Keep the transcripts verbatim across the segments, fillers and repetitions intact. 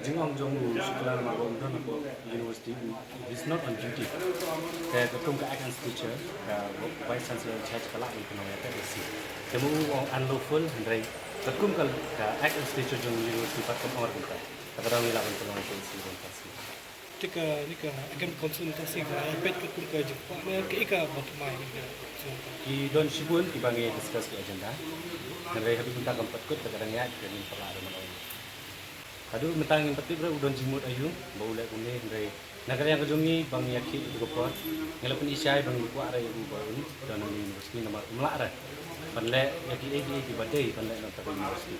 Jingong jong u Shukla namar ba um don hapoh university, he's not on duty. Te katkum ka act and stature, ka vice chancellor in charge ka lah ban pynlong ïa ka A C. Te ma u ong unlawful, hynrei katkum ka, ka act and stature jong university pat kam ong kumta. Te ka daw ngi lah ban pynlong ïa ka A C ban ka sngi. Te kane ka academic council mynta sngi ka peit katkum ka jingkwah ne kaei kaba thymmai mynta. Ki don shibun kiba ngi discuss ki agenda. Hynrei haduh mynta kam pat kut, te ka dang ïaid, te ngin pat lah ban ong. Haduh mynta ngim pat tip re u don jingmut aïu ba u leh kumne, hynrei na ka liang ka jong ngi ba ngi ïakhih ïa u ka por, ngi la pyni shai ba ngi kwah re u ba un don ha university namar um lah re ban leh ïa kiei kiei kiba dei ban leh na ka university.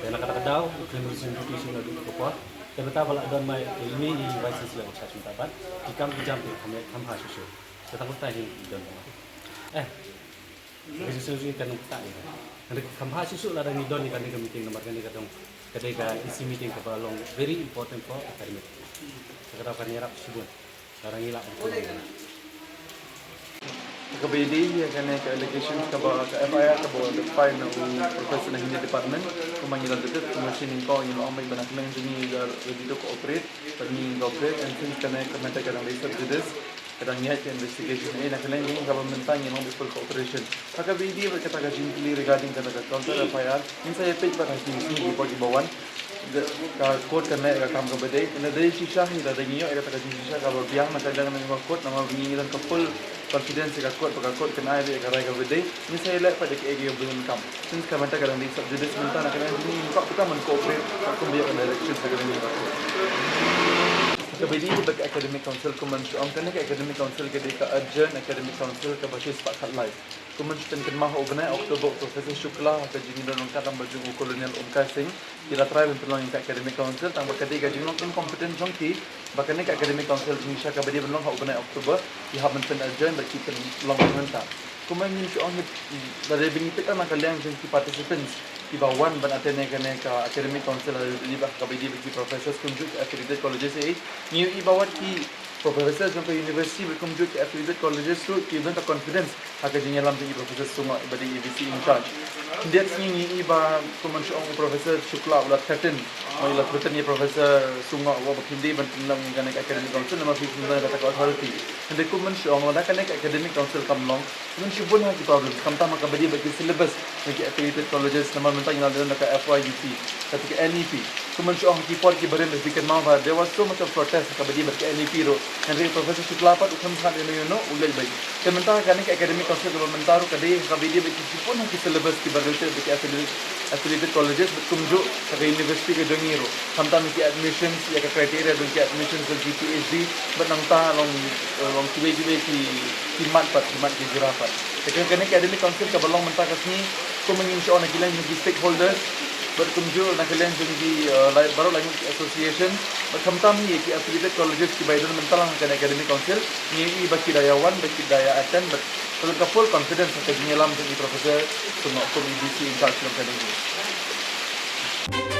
Te na kata ka daw u khlem resolution naduh ka por. Te mynta ba la don ma ine i vice chancellor in charge mynta bad ki kam ki jam te kham, kham bha shuh shuh. Te tang kumta hi don. Eh, Ka jingïaseng jong ngi kan ym ktah ïa ka. Hynrei kham bha shuh shuh lada ngi don ïa kane ka meeting namar kane ka dong, ka dei ka A C meeting kaba long very important for academic. Te ka daw kan ïarap shibun lada ngi lah ban pynlong ïa ka. Kaba ïadei ïa kane ka allegations kaba, ka F I R kaba file na u professor na kane ka department, kumba ngi la tip, kumba shisien nyngkong ngi la ong ba na ka liang jong ngi ngi ready to cooperate, bad ngi cooperate, and since kane ka matter ka dang dei sub judice, ka dang ïaid ka investigation, eh, na ka liang jong ngi kaba mynta ngi long bad full cooperation. Ha kaba ïadei bad kata ka jingkylli regarding kata ka counter F I R, ngin sa ïa peit bad ha ki sngi kiba, kiba wan. Ka court kan leh ka kam kaba dei, lada dei shisha hi lada ngi ïoh ïa kata ka jingshisha kaba biang na ka liang jong ka court, namar ngi don ka full confidence ïa ka court ba ka court kan ai ïa ka rai kaba dei. Ngin sa ïa leh pat da kaei kaei ba donkam. Since ka matter ka dang dei sub judice mynta, na ka liang jong ngi ngim kwah kata ban cooperate katkum ba ïoh ka direction na ka liang jong ka court. Kaba ïadei bad ka academic council, kumba shu ong, kane ka academic council ka dei ka adjunct academic council kaba shispah khatlai. Kumba shu pynkynmaw ha u bnai October u Professor Shukla ha ka jingïadon ryngkat lang bad jong u Colonel Omkar Singh, ki la try ban pynlong ïa ka academic council, tang ba ka dei ka jinglong incompetent jong ki ba kane ka academic council jingshisha kaba dei ban long ha u bnai October, ki hap ban pyn-adjourn bad ki pynlong mynta. Kumba ngin shu ong hi, lada ngi peit na ka liang jong ki participants kiba wan ban attend ïa kane ka academic council, lada ngi peit kaba ïadei bad ki professors kumjuh ki affiliated colleges, eh, ngi ïohi ba wat ki professors jong ka university bad kumjuh ki affiliated colleges ruh ki don ka confidence ha ka jingïalam jong i Professor Sungok iba dei i V C in charge. Khyndiat sngi ngi ïohi ba kumba shu ong u Professor Shukla u la threaten, u la threaten ïa i Professor Sungok ba phim dei ban pynlong ïa kane ka academic council namar phi pynlong ïa kata ka authority. Hynrei kumba shu ong lada kane ka academic council kam long, don shibun ha ki problem, khamtam ha kaba ïadei bad ki syllabus na ki affiliated colleges, namar mynta ngi la don da ka F Y U P, kata ka N E P. Kumba shu ong ha ki por kiba rim, phi kynmaw ba there was so much of protest ha kaba ïadei bad ka N E P ruh. Hynrei Professor Shukla pat u khlem sngap ïano ïano, u leit beit. Te mynta kane ka academic council kaba mynta ruh ka dei ha kaba ïadei bad ki shibun ha ki syllabus kiba related bad ki affiliated, affiliated colleges bad kumjuh ha ka university ka jong ngi ruh. Khamtam ki admissions, ïa ka criteria jong ki admissions jong ki P H D, bad nangta long, eh, long kiwei kiwei ki, ki mat pat, ki mat ki jura pat. Te kane ka academic council kaba long mynta ka sngi, kumba ngin shu ong na ka liang jong ki stakeholders, bad kumjuh na ka liang jong ki, eh, lai, baroh lai ngut ki association, bad khamtam hi ki affiliated colleges kiba ïadon mynta lang ha kane ka academic council, ngi ïohi ba ki da ïa wan, ba ki da ïa attend, bad ka don ka full confidence ha ka jingïalam jong i Professor Sungok kum i V C in charge jong ka university.